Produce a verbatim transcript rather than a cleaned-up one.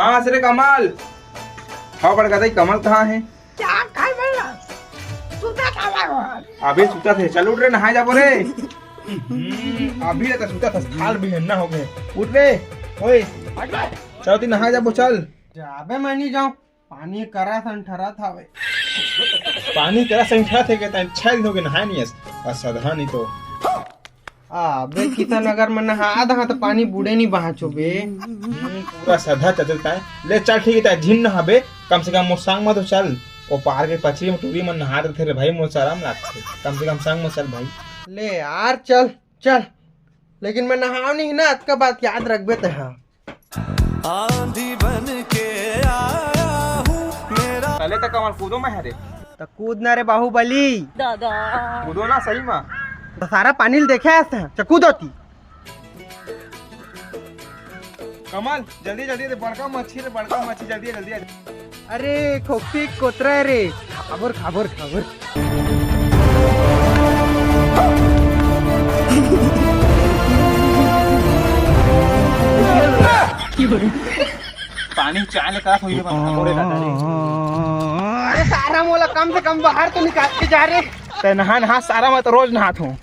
कहाँ से रे कमल? हाव बड़का दाई, कमल कहाँ हे? क्या कमल? सुता था भगवान। अबे सुता थे, चल उठ रे, नहाए जाबो रे। हम्म, अभी ले तो सुता था, थाल भी हन्ना हो गए। उठ रे, ओए, चल ती नहाए जाबो, चल। जाबे मैं नहीं जाऊँ, पानी करा संठरत हवे। पानी करा संठरत हे के तैं छह दिन हो गए नहाए नहीं हस। असधा नहीं तो। अबे किशन, अगर मैं नहा दहा तो पानी बूड़े नहीं बाँचो बे। हम्म, पूरा सधा चचल ताय। ले चल ठीक हे, ताय झिन नहाबे, कम से कम मोर संग म तो चल। ओ पार के पचरी म टूरी मन नहा देथे रे भाई, मोर शरम लागथे। कम से कम संग म चल भाई। ले यार चल, चल। लेकिन मैं नहाव नहीं ना, अतका बात याद रखबे तैं हा। आंधी बन के आया हूँ, मेरा तले तक कमल कूदो मैं हरे। त कूद ना रे बाहुबली। दादा। कूदो ना सही मा। त सारा पानी ल देखे हस, च कूदो ती। कमल, जल्दी, जल्दी, जल्दी, बड़का मच्छी रे, बड़का मच्छी, जल्दी, जल्दी आ। अरे, खोखी कोतरा रे, खाबोर, खाबोर, खाबोर। पानी चाय ले का होई रे बा, खाबोर रे दादा रे। अरे, सारा मोला कम से कम बाहर तो निकाल के जा रे। तैं नहा, नहा, सारा मैं तो रोज नहात हूँ।